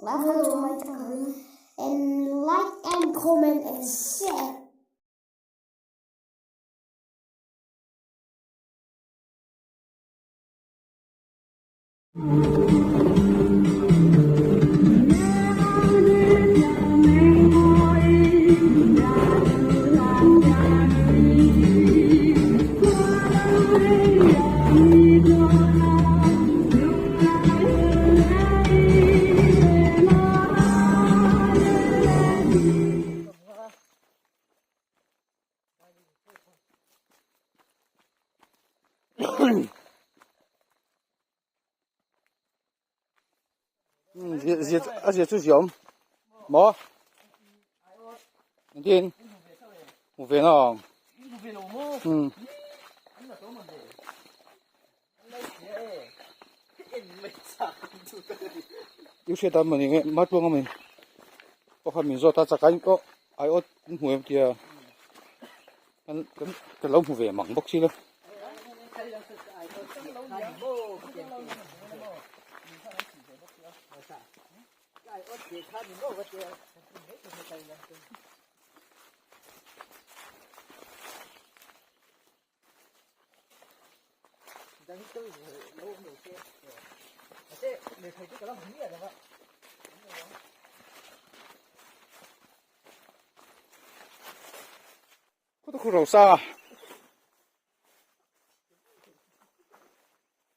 Welcome to my channel and like and comment and share. A zia chu ziawm maw engtin hmu ve na ang umm i hriat a mawni nge hma tluang a mawni pakhat min zawt a chakai pawh aiawt an hmu em tia kan ka lo hmu ve mang bawk si lo. Khutu khu ro sa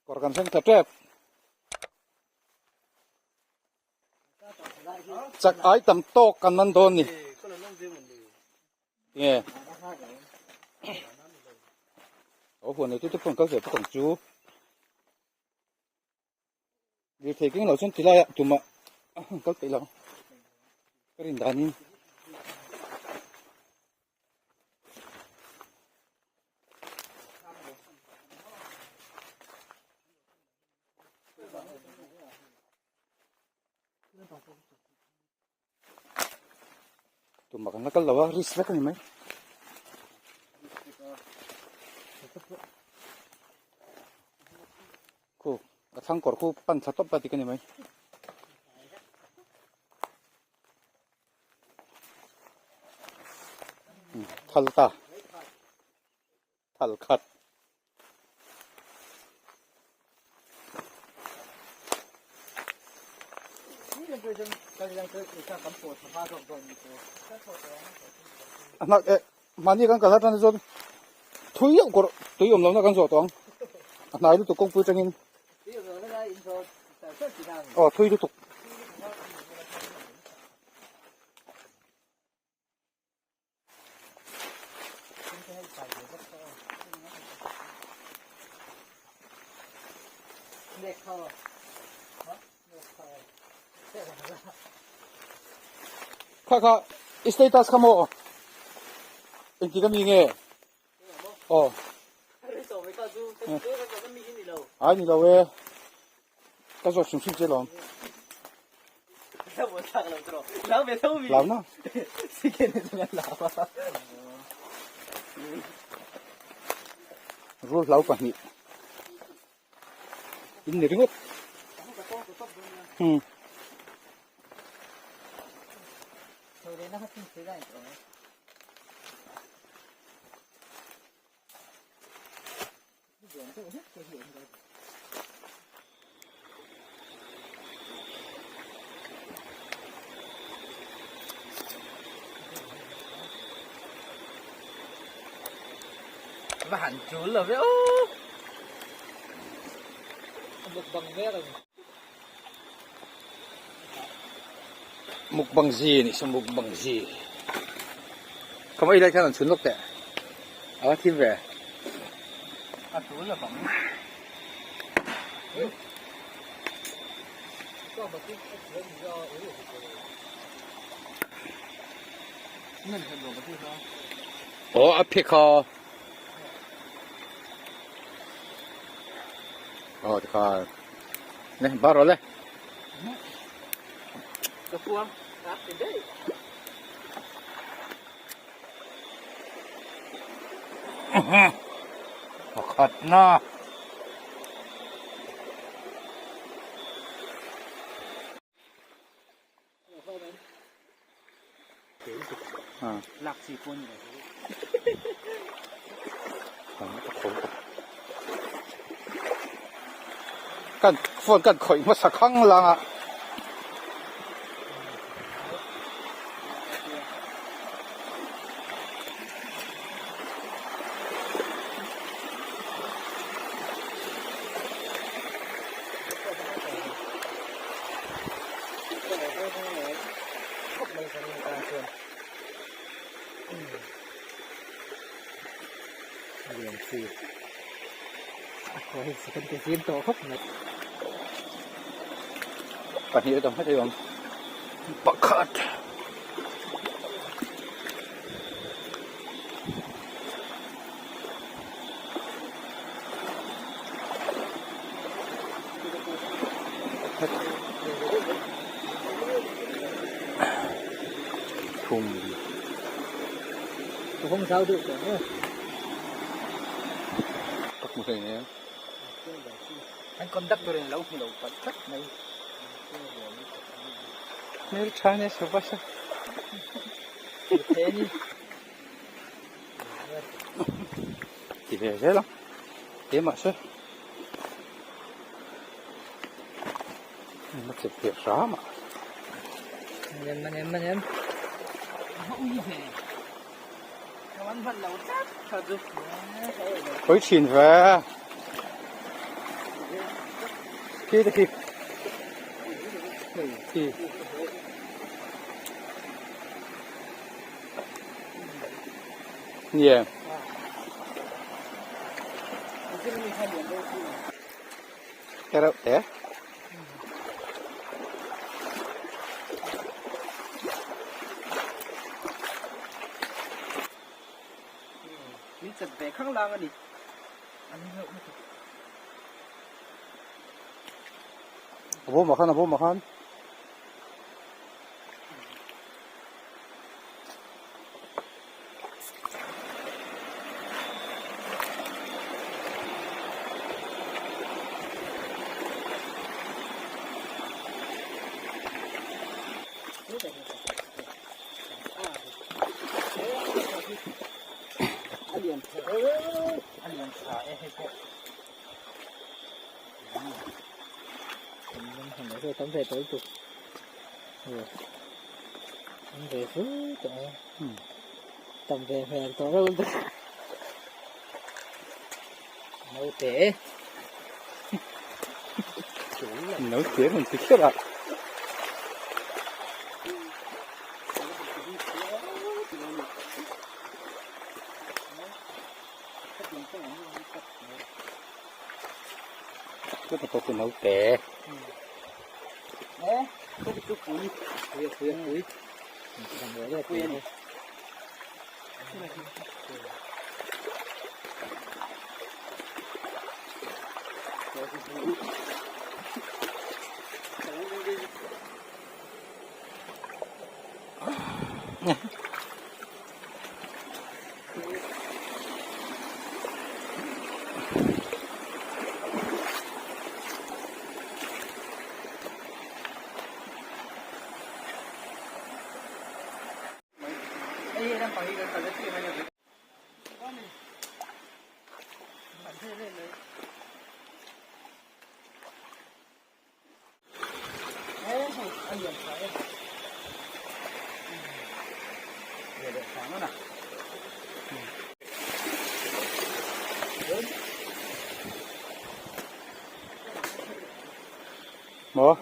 kawr kan thleng tha tep chak ai tam tawk kan man dawn ni nge o huan nei tu te pawh kal ve bawk ang chu lirthei keng lo chuan ti laiah tumah kal peih lo ka rin danin. Tumah kan la kal lo a risk vek a ni mai. Khu a thlang kawr khu pan thla tawp ta tik a ni mai. Thal ta thal khat. Mahni kan kal atang chuan thui deuh kawrh tui awm lohna kan zawh tawh ang a hnai lutuk kawngpui atangin aw thui lutuk. Kha kha i status kha maw engtik ami nge aw ai ni lo e Ka zawt hrim hrim che lawm. Lau na. Rul hlau pahnih. In ni ringawt. Hmm. Va han chul lo ve aw. Mukbang mek a ni. Mukbang zi a nih saw mukbang zi. Khawm ei lai khan an chhun lawk teh. A va thim ve. A tul la bang. Aw a phe kha. Aw tikha. Ne bar rawh le. Ka puang. Pakhat na. Lak chi pawh a ni lo. Kan phone kan khawih hmasa khang lang a. Pahnih a tam hret awm pakhat. Thum. Ka hmu hlei nen. An conductor in a lo hmu lo palh tlat mai. Hmel tha nia Subhas a. Ti ve zel ang. Keimah se. A chep ve hram a. Anem anem anem. Ui ve. An hman lo tlat kha chu. Khawih thin ve. Khi te khi. Khi. Nge. Te reuh te. Min chat ve khang lang a ni. An hlauh lutuk. A bawmah khan a bawmah khan. Tam ve hmel tawh reuh lutuk. Naute. Naute rawn ti kher a. Ka ta naute. Maw?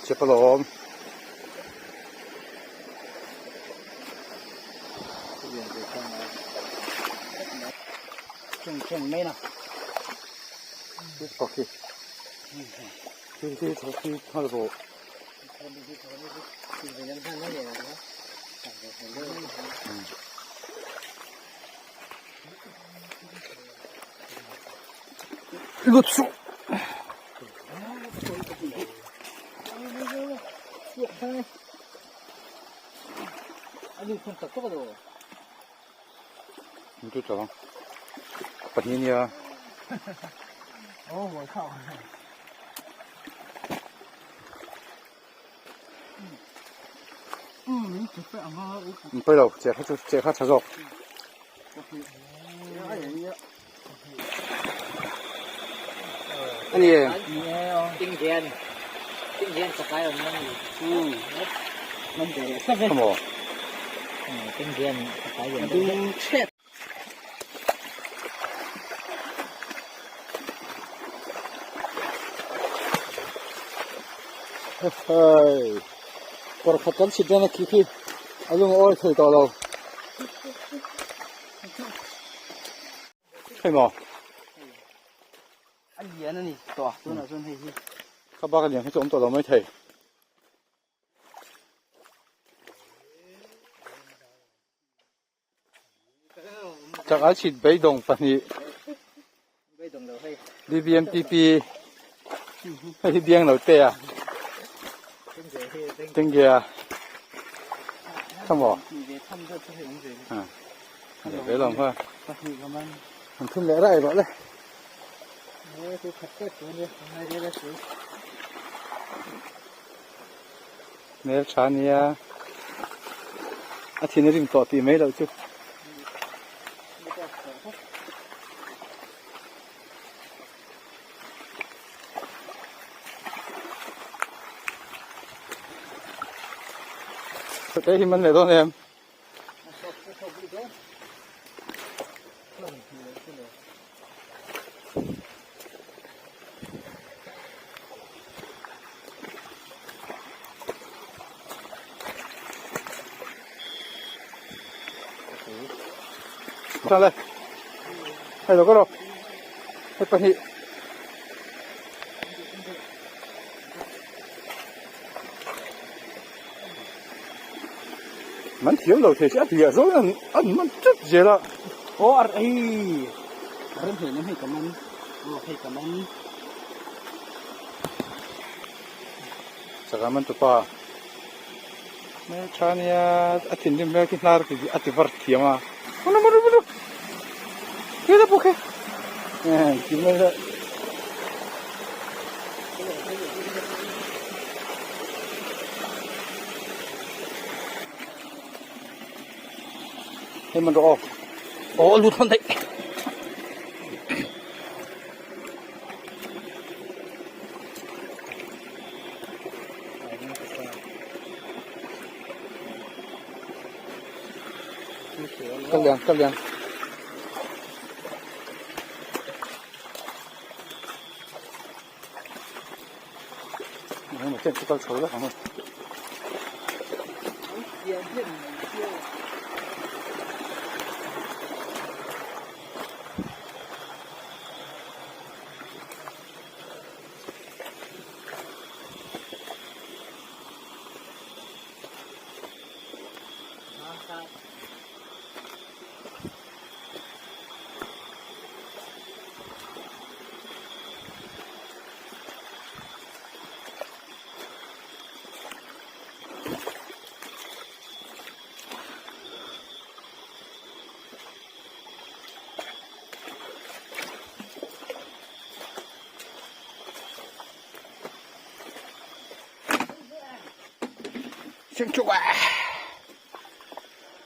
Chepalawm. Ok. 이거 추. 你就走，不听你啊。哦，我靠！唔对路，借卡借卡插足。anh gì Tinh tiền, tinh tiền có cái ở mình. Mình để sắp không bỏ Tinh tiền có cái gì? Tinh chết. Hey, còn khát cắn xịt ra là khí khí, anh dùng ôi thổi tàu đâu. Hay mà. Anh gì anh này, tỏ, tôi là tôi hay gì. Các bác anh em cái chỗ tàu mới thầy. Chắc ai xịt bấy đồng phần nhị. Bấy đồng đâu hay. DBMTP hay biang đầu tê à? Tiếng kìa. Không bỏ. À. Để cái lòng thôi. Thằng thun lẽ lại gọi đây. Nếu cha nia. À thì nó tìm tỏ tì mấy đâu chứ. Thế thì mình để đó em. Sang đây. Hay rồi có rồi. Hết phần nghị. Mắn thiếu đầu thì sẽ thì rồi ăn ăn mắn rất dễ là. Ô ăn ấy. Rơm thì nó hay cảm ơn. Ô hay cảm ơn. Sakaman tu pa. Mẹ cha nia a thin rim vel khi hnar ti a ti var thiam a. Manu manu manu. Khi da pawh khi. Ti mai la. Hei man rawh aw. Aw a lut hawn daih. Ka lian ka lian. Engemaw chen chu kal chho vek ang.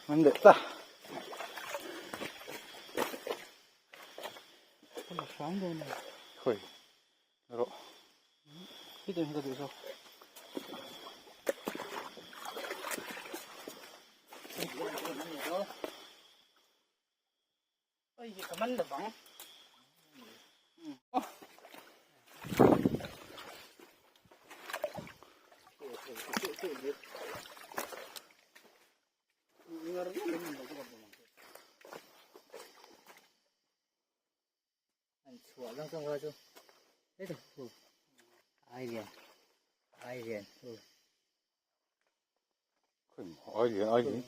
Man leh ta. Khoi. Rawh. Ai lian ai lian.